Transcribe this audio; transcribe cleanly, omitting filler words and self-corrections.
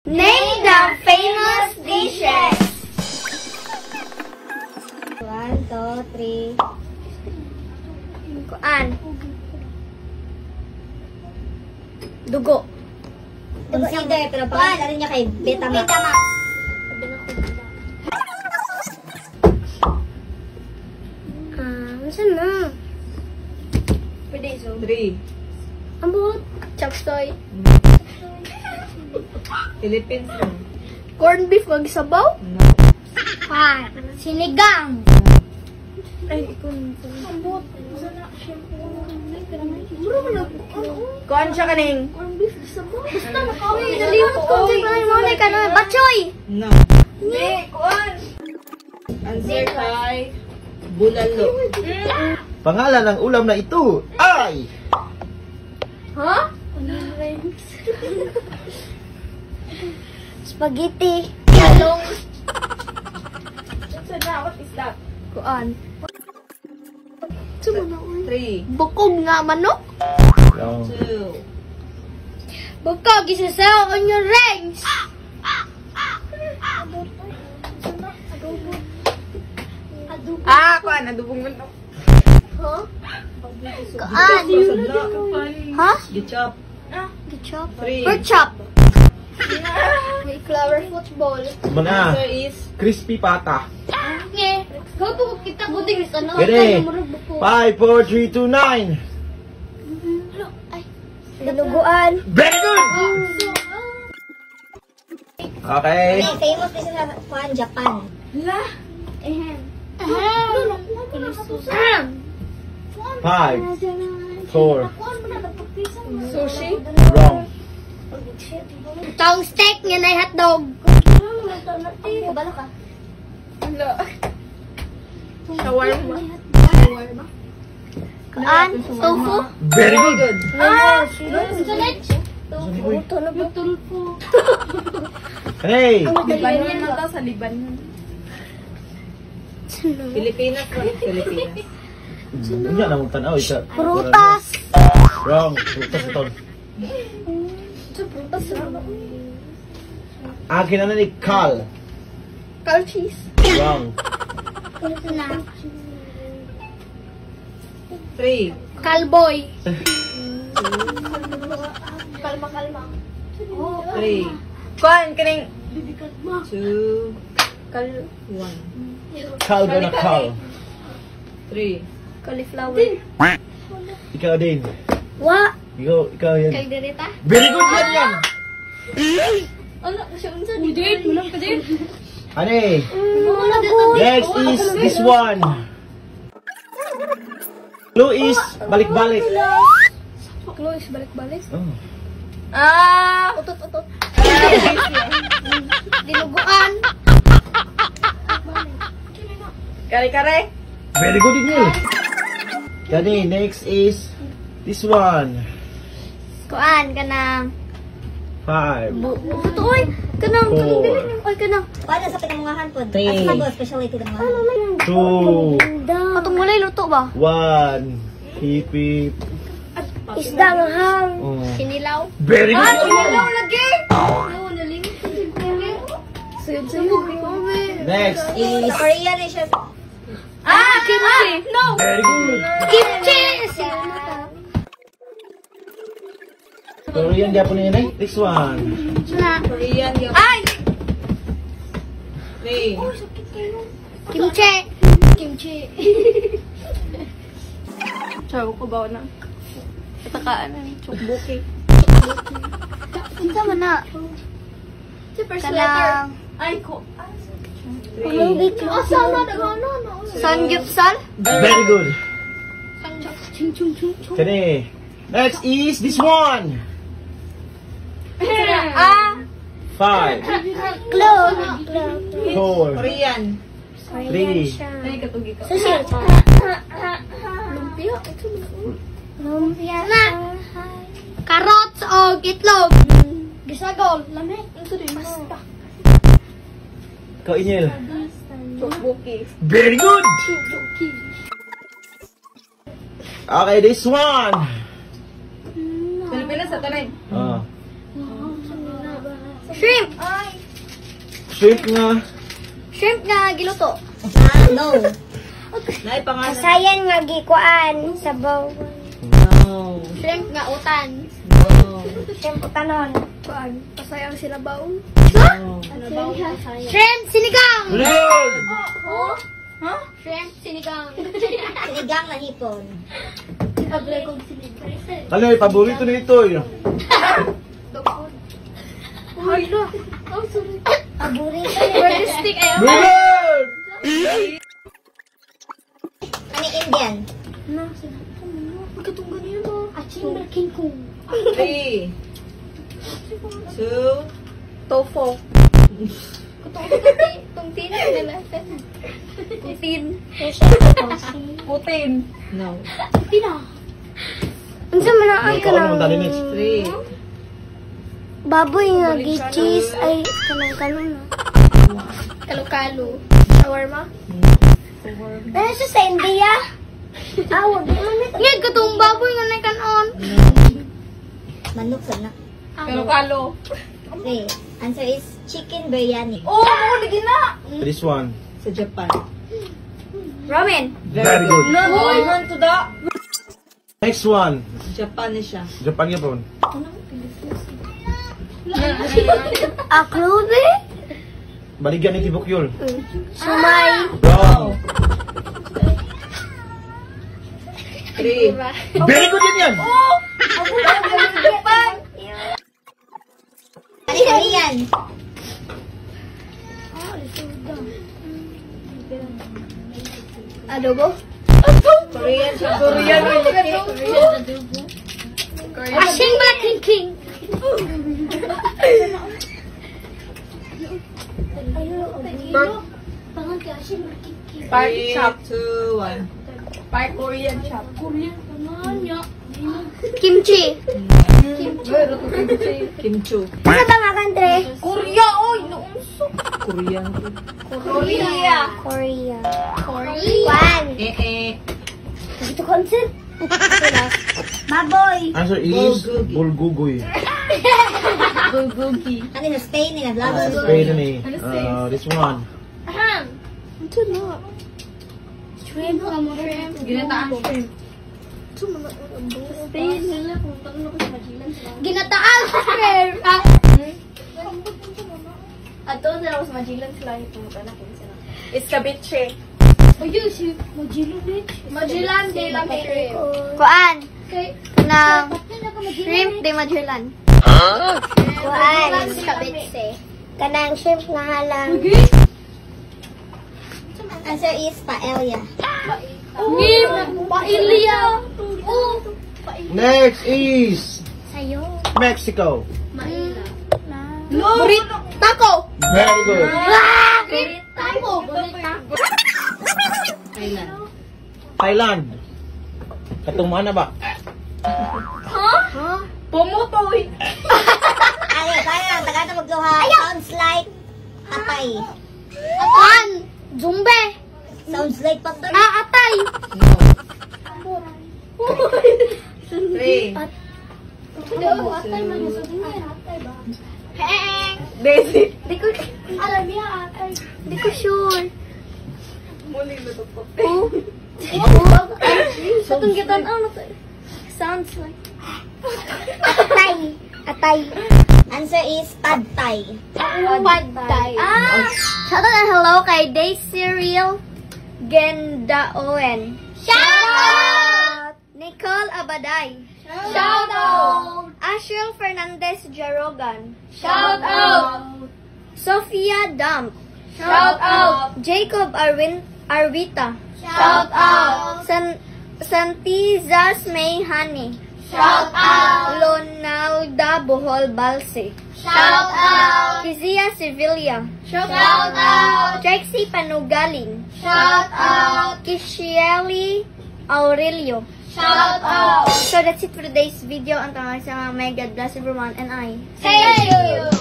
Name the famous dishes. One, two, three. Kuan. Dugo. Consider, pero pangalan rin niya kay Betamax. Betamax. Ah, saan na? Pwede iso. Three. Ang buhot. Chop suey. Philippines no. Corned beef magsabaw? No. Five. Sinigang. Ay, ang buhot. Kuan siya kaning. Corned beef sabaw. Basta nakawin. Nalimot ko. Sa mga mga ka na. Batchoy! No. Hindi. Kuan. Answer kay bulalo. Pangalan ng ulam na ito ay Ha? Spaghetti. Talong. What's na? What is that? Kuan. Three. Bukog nga manok. Wrong. Two. Bukog isasaw onion rings. Ah, kuan. Adubong manok. Huh? Kuan. Ha? Gichop. Good chop. Three. Bird chop. May flower football. Mana, Answer is crispy pata. Nge. Gago kita buting sa ano. Ready? 5, 4, 3, 2, 9. Ay. Dinuguan. Very good! Okay. May famous din siya sa kuan, Japan. La. 5, 4, Sushi. Wrong. Tong steak nga na hotdog. Kabalo ka. La. Shawarma. Kuan, tofu. Very good! Ah, Uy. Tulpo. Hey! Libanon man daw sa Libanon. Pilipinas ba? Pilipinas. Unya na mong tanaw isa. Prutas. Wrong. Prutas ito. Prutas. Akin na ni Cal. Cal cheese. Wrong. Three. Calboy. Kalma, kalma. Three. Kuan kaning two. Kal One. Cal gonna Cal. Three. Cauliflower. Ikaw din. Wa. Ikaw yan. Kaldereta. Very good yan yan! Ano? Siya unsa di din? Walang ka din. Ano eh? Wala. Next is this one. Blue is balik-balik. Close balik-balik. Oh. Ah! Utot utot. Dinuguan. Kare-kare. Very good din. Kani, next is this one. Kuan kanang 5, buto oy. Kanang kanang Four. dili oy kanang. Kuan sa pinamungahan po. Three. At sa specialty ng mga. 2, Atong walay luto ba? 1. Hip hip. Isda nga ham. Oh. Sinilaw. Very good. Sinilaw lagi. No, nalimot ko din ko. Sayod sayod. Next is Sa Korea rin siya. Ah, kimchi. No. Very good. Kimchi. Korean Japanese eh. This one. Na. Korean yung Ay! three. Kimchi. Kimchi. Charo ko ba na? Katakaan na ni Chokboki. Unsa man na? First letter. Ay ko. Three. Asa na daghan na. Samgyeopsal? Very good. Chung chung chung chung. Kani. Next is this one. Ah, 5, close. 4, Korean. 3, Ay katugi ka. Sushi. Lumpia. Lumpia. Na. Carrots o itlog. Gisagol. Lami. Pasta. Ikaw, Inyel. Chokboki. Very good. Okay, this one. Pilipinas sa tanay. Ah. Shrimp. Shrimp nga. Shrimp nga giluto. Ah, no. Naay pangalan. Kasayan nga gikuan. Sabaw. No. Shrimp nga utan. No. Shrimp utanon. Kuan. Pasayang sila baw. No. Shrimp sinigang. Very good! Oh? Huh? Shrimp sinigang. Sinigang na hipon. Aglay kong sinigang. Kani, paborito nito eh. Hala. Oh, sorry. Paborito. Stick ayaw. Very good! Ano Indian? No, sila. Magkatong ganyan to. Achin King Kong. 3, 2, Tofu. Tong tin nila. Tin. Putin. No. Tin ah. Unsa man ang Ikaw naman dali next. 3, Baboy nga gi-cheese ay kanang kanon no. Kalo-kalo. Shawarma. Ano siya sa India? Ah, wag di man ito. Ngayon, katong baboy nga nakanon. Manok sa na. Kalo-kalo. Okay. Answer is chicken biryani. Oh, mo lagi na. This one. Sa Japan. Ramen. Very good. No, I want to da. Next one. Japan ni siya. Japan yapon. Aklubi? Baligyan ni Tibok yun. Sumay. Wrong. 3, Very good din yan! Japan. Ano Korean? Adobo? Korean siya. Korean. Asing ba king king? Park chop. 2, 1. Park Korean chop. Kimchi. Kimchi. Ano ba nga country? Korea, oy! Noong Korean. Korea. Korea. Korea. One. Eh, eh. Gusto concert? Baboy. Answer is Bulgogi. bulgogi. Bulgogi. Ano na Spain nila? Ah, Vlog. Spain na eh. This one. Ahem. Ito na. Shrimp. Shrimp. Ginataan shrimp. Ginataan shrimp. Ah. Ato na ako sa Magellan sila yung pumunta na kung sila. Escabeche. Magellan de la shrimp. Kuan. Na shrimp de Magellan. Kuan. Escabeche. Kanang shrimp nga halang. Answer is paella. Ngim. Paella. Oh. Next is Sayo. Mexico. Burrito. Taco. Very good. Ah! Taco. Burrito. Thailand. Thailand. Katong na ba? Huh? Pumutoy. Ay, kaya lang. Taga na magluha. Sounds like atay. Kuan. Zumbe. Sounds like patay. Ah, atay. No. 3, Atay man yung sabi niya. Atay ba? Heng. Daisy. Di ko, alam niya atay. Di ko sure. Muli na to po. Oh. Sa itong gitan, ano to? Sounds like. Atay. Atay. Answer is pad thai. Pad thai. Ah! Shout out and hello kay Day Cyril Gendaoen. Shout out! Nicole Abaday. Shout out! Ashel Fernandez Jarogan. Shout out. Sophia Dump. Shout out. Jacob Arwin Arvita. Shout out. Santizas May Honey. Shout out. Lonalda Bohol Balse. Shout out. Kizia Sevilla. Shout out. Trixie Panugaling. Shout out. Kishieli Aurelio. Shout out. So that's it for today's video. Ang tawag sa mga may God bless everyone and I. Thank you.